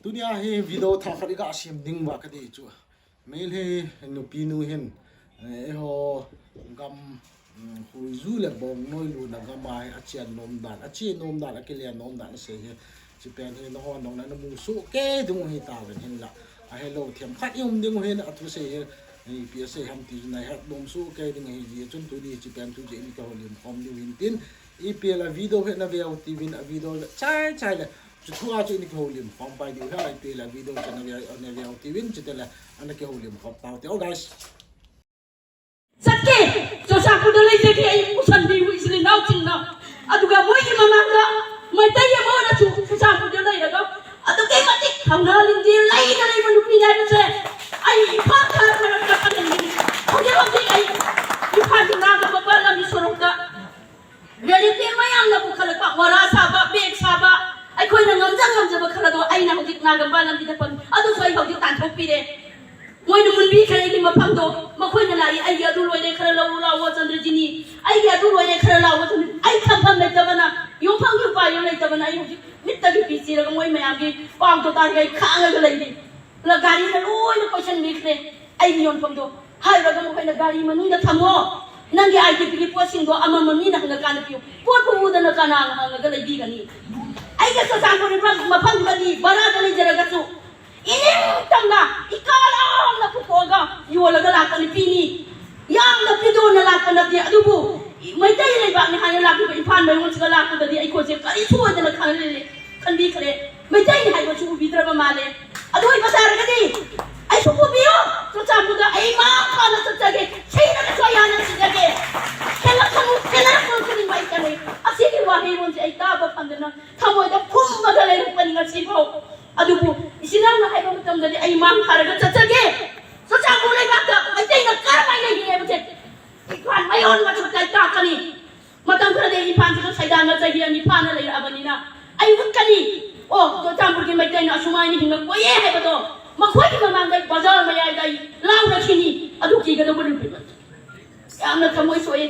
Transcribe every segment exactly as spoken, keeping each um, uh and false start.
Tunia hi video thah khat iga sem ding uva kati chu. Meitei nupi nu hin, eh, eiho gam, mm, huiju le bongnoi luna gam a hi achen nom dan, ache nom dan, akile nom dan asei hi. Hiche pen hi nangho nangho na namu soh kei ding u hitauvin hinla. Ahelou themkhat i um ding u hin athusei hi, ipi asei ham ti chu nahet nom soh kei ding ahi jeh chun tuni hiche pen thu jeh in kihoulim khom diu hin tin. Ipi le video hi nave u tiuvin a video le chai chai le. Chuche thua chu in kihoulim khom pai diu hi, ipi le video chu nave, nave u tiuvin, chuteng le, ana kihoulim khom tau te. Oh, guys. Sat ke, Churachandpur a lei te ke, ei musan diu, isli nau ching na. Aduga moi ki mamang ka, Meitei ye mo na chu, Churachandpur a lei ka. Adu ke mati, kham na ling di, lei na lei manu pi na se. Ai, pa ka, ka, ka, ka, ka, ka, ai, ipa ki na ka, pa, pa, la mi sorok ka. Reality mayamna bu khala ka, wara saba, bek saba, ꯑꯩꯈꯣꯏꯅ ꯉꯝꯖ ꯉꯝꯖꯕ ꯈꯔꯗꯣ ꯑꯩꯅ ꯍꯧꯖꯤꯛ ꯅꯥꯒꯝꯕ ꯂꯝꯕꯤꯗ ꯐꯪ-, ꯑꯗꯨꯁꯨ ꯑꯩ ꯍꯧꯖꯤꯛ ꯇꯥꯟꯊꯣꯛꯄꯤꯔꯦ꯫ ꯃꯣꯏꯅ ꯃꯨꯟꯕꯤꯈ꯭ꯔꯦ ꯑꯩꯒꯤ ꯃꯐꯝꯗꯣ꯫ ꯃꯈꯣꯏꯅ ꯂꯥꯛꯏ, "ꯑꯩꯒꯤ ꯑꯗꯨ ꯂꯣꯏꯔꯦ, ꯈꯔ ꯂꯧꯔꯨ ꯂꯥꯛꯑꯣ, ꯆꯟꯗ꯭ꯔꯖꯤꯅꯤ꯫ ꯑꯩꯒꯤ ꯑꯗꯨ ꯂꯣꯏꯔꯦ, ꯈꯔ ꯂꯥꯛꯑꯣ, ꯆꯟꯗ꯭ꯔꯖꯤꯅꯤ꯫" ꯑꯩ ꯊꯝꯐꯝ ꯂꯩꯇꯕꯅ, ꯌꯣꯟꯐꯝꯒꯤ ꯎꯄꯥꯏ ꯑꯃ ꯂꯩꯇꯕꯅ ꯑꯩ ꯍꯧꯖꯤꯛ ꯃꯤꯠꯇꯒꯤ ꯄꯤ ꯆꯤꯔꯒ ꯃꯣꯏ ꯃꯌꯥꯝꯒꯤ ꯄꯥꯎꯗꯣ ꯇꯥꯔꯒ ꯑꯩ ꯈꯥꯡꯉꯒ ꯂꯩꯔꯤ꯫ ꯒꯥꯔꯤꯅ ꯂꯣꯏꯅ ꯀꯣꯏꯁꯟꯕꯤꯈ꯭ꯔꯦ ꯑꯩꯒꯤ ꯌꯣꯟꯐꯝꯗꯣ꯫ ꯍꯥꯏꯔꯨꯔꯒ ꯃꯈꯣꯏꯅ ꯒꯥꯔꯤ ꯃꯅꯨꯡꯗ ꯊꯝꯃꯣ, ꯅꯪꯒꯤ ꯑꯥꯏ ꯗꯤ ꯄꯤꯒꯤ ꯄꯣꯠꯁꯤꯡꯗꯣ ꯑꯃꯃꯝ ꯃꯤꯅ ꯍꯪꯉꯀꯥꯟꯗ ꯄꯤꯌꯨ꯫ ꯄꯣꯠꯄꯨ ꯎꯗꯅ ꯀꯅꯥꯅ ꯍꯪꯉꯒ ꯂꯩꯕꯤꯒꯅꯤ? ꯑꯩꯒ ꯆꯨꯔꯆꯥꯟꯄꯨꯔ ꯃꯐꯝꯗꯨꯗꯗꯤ ꯚꯔꯥꯗ ꯂꯩꯖꯔꯒꯁꯨ ꯏꯅꯤꯡꯇꯝꯅ, ꯏꯀꯥ ꯂꯥꯎꯅ ꯄꯨꯊꯣꯛꯑꯒ ꯌꯣꯜꯂꯒ ꯂꯥꯛꯄ ꯅꯨꯄꯤꯅꯤ꯫ ꯌꯥꯝꯅ ꯄꯤꯗꯣꯟꯅ ꯂꯥꯛꯄ ꯅꯠꯇꯦ, ꯑꯗꯨꯕꯨ ꯃꯩꯇꯩ ꯂꯩꯕꯥꯛꯅꯤ ꯍꯥꯏꯅ ꯂꯥꯛꯂꯤꯕ ꯏꯝꯐꯥꯜ ꯃꯌꯣꯟꯁꯤꯗ ꯂꯥꯛꯄꯗꯗꯤ ꯑꯩꯈꯣꯏꯁꯦ ꯀꯔꯤꯁꯨ ꯑꯣꯏꯗꯅ ꯈꯪꯂꯦ-, ꯈꯟꯕꯤꯈ꯭ꯔꯦ꯫ ꯃꯩꯇꯩꯅꯤ ꯍꯥꯏꯕꯁꯨ ꯎꯕꯤꯗ꯭ꯔꯕ ꯃꯥꯜꯂꯦ꯫ ꯑꯗꯨ ꯑꯣꯏꯕ ꯇꯥꯔꯒꯗꯤ ꯑꯩꯁꯨ ꯄꯨꯕꯤꯌꯨ, ꯆꯨꯔꯆꯥꯟꯄꯨꯔꯗ ꯑꯩ ꯃꯥꯡ ꯐꯥꯅ ꯆꯠꯆꯒꯦ, ꯁꯤꯔꯒꯁꯨ ꯑꯩ ꯍꯥꯟꯅ ꯁꯤꯖꯒꯦ꯫ ꯍꯦꯜꯂꯛꯀꯅꯨ, ꯍꯦꯜꯂꯛꯀꯅꯨ ꯈꯨꯗꯤꯡꯃꯛ ꯑꯩ ꯆꯠꯂꯦ꯫ ꯑꯁꯤꯒꯤ ꯋꯥꯍꯩꯔꯣꯜꯁꯦ ꯑꯩ ꯇꯥꯕ ꯐꯪꯗꯅ ꯊꯃꯣꯏꯗ ꯐꯨꯝꯃꯒ ꯂꯩꯔꯛꯄꯅꯤ ꯉꯁꯤꯐꯥꯎ꯫ ꯑꯗꯨꯕꯨ ꯏꯆꯤꯟ ꯏꯅꯥꯎꯅ ꯍꯥꯏꯕ ꯃꯇꯝꯗꯗꯤ ꯑꯩ ꯃꯥꯡ ꯊꯥꯔꯒ ꯆꯠꯆꯒꯦ꯫ ꯆꯨꯔꯆꯥꯟꯄꯨꯔ ꯂꯩꯕꯥꯛꯇ ꯃꯩꯇꯩꯅ ꯀꯔꯝꯍꯥꯏꯅ ꯍꯤꯡꯉꯦ ꯍꯥꯏꯕꯁꯦ ꯏꯝꯐꯥꯜ ꯃꯌꯣꯟ ꯃꯆꯨ ꯇꯥꯏ ꯇꯥꯛꯀꯅꯤ꯫ ꯃꯇꯝ ꯈꯔꯗꯤ ꯏꯝꯐꯥꯜꯁꯤꯗ ꯁꯩꯗꯥꯡꯅ ꯆꯍꯤ ꯑꯅꯤ ꯐꯥꯅ ꯂꯩꯔꯛꯑꯕꯅꯤꯅ ꯑꯩ ꯎꯠꯀꯅꯤ꯫ ꯑꯣ, ꯆꯨꯔꯆꯥꯟꯄꯨꯔꯒꯤ ꯃꯩꯇꯩꯅ ꯑꯁꯨꯃꯥꯏꯅ ꯍꯤꯡꯂꯛꯄꯣꯏꯌꯦ ꯍꯥꯏꯕꯗꯣ ꯃꯈꯣꯏꯒꯤ ꯃꯃꯥꯡꯗ ꯑꯩ ꯕꯖꯥꯔ ꯃꯌꯥꯏꯗ ꯑꯩ ꯂꯥꯎꯔꯛꯈꯤꯅꯤ꯫ ꯑꯗꯨ ꯀꯤꯒꯗꯧꯕ ꯅꯨꯄꯤ ꯃꯆꯥ꯫ ꯌꯥꯝꯅ ꯊꯃꯣꯏ ꯁꯣꯛꯑꯦ꯫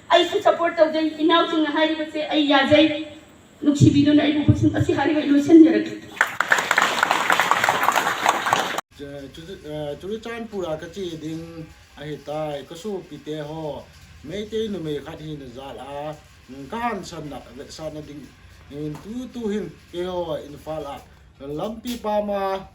ꯑꯩꯁꯨ ꯁꯄꯣꯔꯠ ꯇꯧꯖꯩ꯫ ꯏꯅꯥꯎꯁꯤꯡꯅ ꯍꯥꯏꯔꯤꯕꯁꯦ ꯑꯩ ꯌꯥꯖꯩ꯫ ꯅꯨꯡꯁꯤꯕꯤꯗꯨꯅ ꯑꯩꯕꯨ ꯈꯨꯠꯁꯤꯡ ꯑꯁꯤ ꯍꯥꯏꯔꯒ ꯑꯩ ꯂꯣꯏꯁꯤꯟꯖꯔꯒꯦ꯫ Chu-, chu-, eh, Churachandpur a kache ding ahitai, kasopite ho, Meitei numei khat hina jal a, mm, kahansanna, vetsahna ding, in tutu hin, keiho Imphal a, lampi pam a,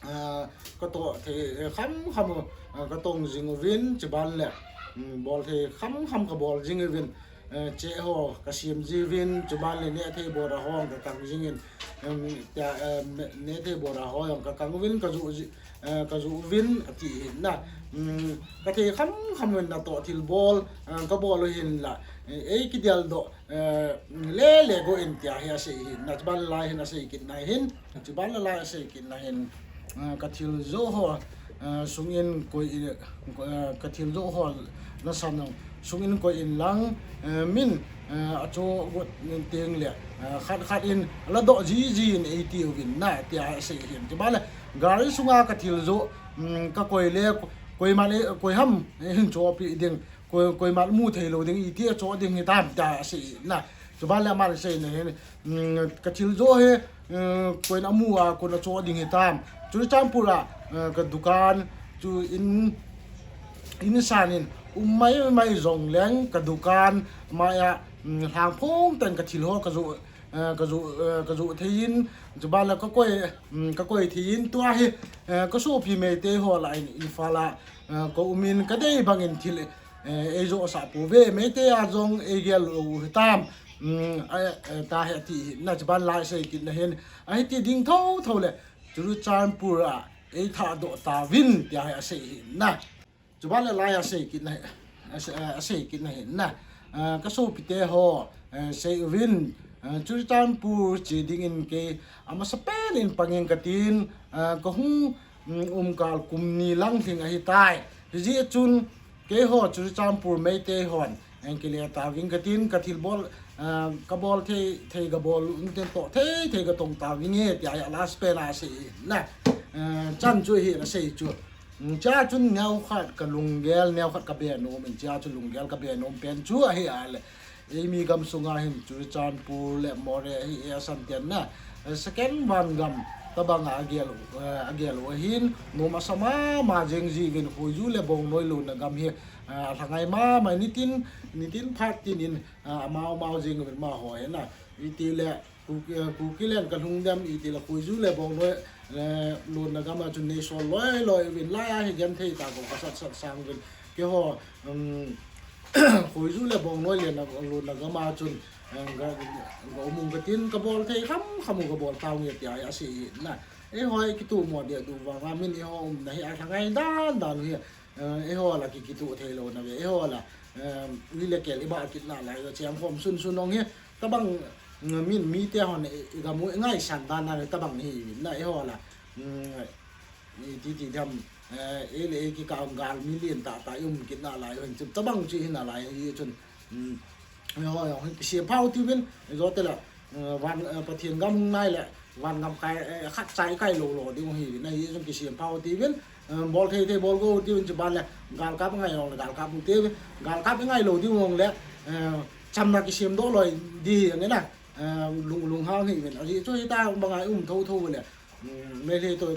ah, katoh thei, eh, kham kham, ah, katong jing uvin, chuban le, mm, bol thei kham kham kabol jing uvin, eh, cheh ho kasem jiuvin, chuban le neh thei bora ho kakang jingin, em, tia, eh, me-, neh thei bora ho jong kakang uvin, kajoh ji-, eh, kajoh uvin, ati hin na. Mm, kathei kham kham uvin natoh thilbol, eh, kabol u hinla, eh, ei kideldoh, eh, le le go in tia hi asei hin na, chuban lai hin asei kit na hin. Chuban le lai asei kit na hin, ah, kathil joh ho, ah, sungin koi, ah, kathil joh ho nasan jong sungin koi in lang, ah, min, ah, acho got teng le, ah, khat khat in ladoh jiji in eiti uvin na, tia asei hin. Chuban le gari sunga kathil joh, um, kakoi le, koima le, koi ham hin chopi ding. Koi, koima mu thei lou ding, iti a cho ding hitam tia asei na. Chuban le aman asei na hin, mm, kathil joh hi, mm, koin amu a, koin acho ding hitam. Churachandpur a, eh, kadukan, chu in, in san in, um mai mai jong leng kadukan, mai a, mm, lhangphong teng kathil ho kajoh, eh, kajoh, eh, kajoh thei in, chuban le kakoi, mm, kakoi thei in, tua hi, eh, kasopi Meitei ho lah in, Imphal a, eh, ka um in kadei bangin thil, eh, eijoh sah pouve, Meitei a jong eigel lou hitam, mm, a, eh, tia hi ati hin na, chuban lai asei kit na hin, ahiti ding thotho le, Churachandpur a eithadoh tauvin, tia hi asei hin na. Chuban le lai asei kit na, ase-, eh, asei kit na hin na. Eh, kasopite ho, eh, sei uvin, eh, Churachandpur che dingin kei amasapen in pang inge katin, eh, kahung, mm, um kal kum ni lang lhing ahitai. Hijeh chun keiho Churachandpur Meitei hon, eh, kile tauvin katin, kathil bol, eh, kabol thei, thei kabol, um, teng toh thei, thei katong tauvin nge, tia hi last pen a asei na. Eh, chan chu hi asei chu. Mm, chua chun neokhat kalunggel, neokhat kabe nom in, chua chu lunggel kabe nom pen chu ahi a le. Eimi gam sunga hin Churachandpur le Moreh hi e asan ten na. Eh, second van gam, Tabang a agel, eh, agel u ahin, nom asa mama jeng jiuvin, Khoiju le Bongnoi lonna gam hi, eh, alhangai mama, nitin, nitin phat tin in, eh, amau mau jeng uvin amaho hi na. Itile, Ku-, eh, Kuki len kalhung dem, itile Khoiju le Bongnoi, eh, lonna gam a chun neisol loi loi uvin, lai a hi genthei tah ko kasat sat sang uvin. Keiho, um, Khoiju le Bongnoi len a, lonna gam a chun, eh, ga, ga um ung katin, kabol thei kham kham u kabol tau nge tia asei na. Eiho kitomo ding diu vang a min eiho umna hi alhangai dan dan u hi, eh, eiho la ki, kitoh thei lou na ve, eiho la, eh, ui le kel iba kit nalai, cheng khom sun sun ong hi, tabang, mm, min mite hon i, igam u ingaisan dan na ve, tabang hi na eiho la, mm, iti ti dem, eh, ei le ei kikah um gal mi lien tah tah i um kit nalai u hin chu, tabang chu hi nalai hi chun, um, eiho, eiho, kisem phau tiuvin, ijo tele, eh, van, eh, Pathen gam hung nai le, van gam kai, eh, khat cha ikai lou lou ding u hi, na hi chun kisem phau tiuvin, eh, bol thei thei bol go tiuvin, chuban le, galkap ngai lou le, galkap u tiuvin, galkap ngai lou ding u le, eh, chamna kisem doh loi ding hi nge na, eh, lung, lunghang hi uvin, ahi chu hita banga i um tho tho le, um, Meitei to,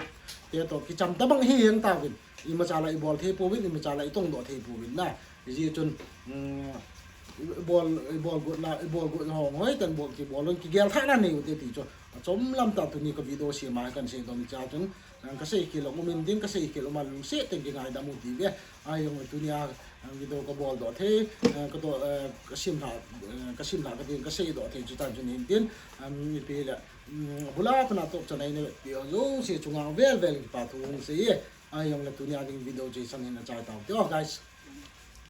te to, kicham tabang hi heng tauvin. Imacha la ibol thei pouvin, imacha la itongdoh thei pouvin na. Hijeh chun, um, ibol, ibol got na, ibol got na hong hoi, tan bol kibol un kigel thah na nei u te ti chu. Achom lam tah tuni ka video sem a kan sei dom cha chun, eh, kasei khel um in ding, kasei khel um a lungset tah in kingaidam u ti ve. Ahi jong tuni a, eh, video kabol doh thei, eh, kato, eh, kasim lha, eh, kasim lha kading kasei doh thei chu tan chun hin tin, um, ipi le, um, bula pana top chan a nei u pi ho jouse chunga vel vel in kipa thu hung sei e. Ahi jong le tuni a ding video chu hichan hin achai tau te o, guys.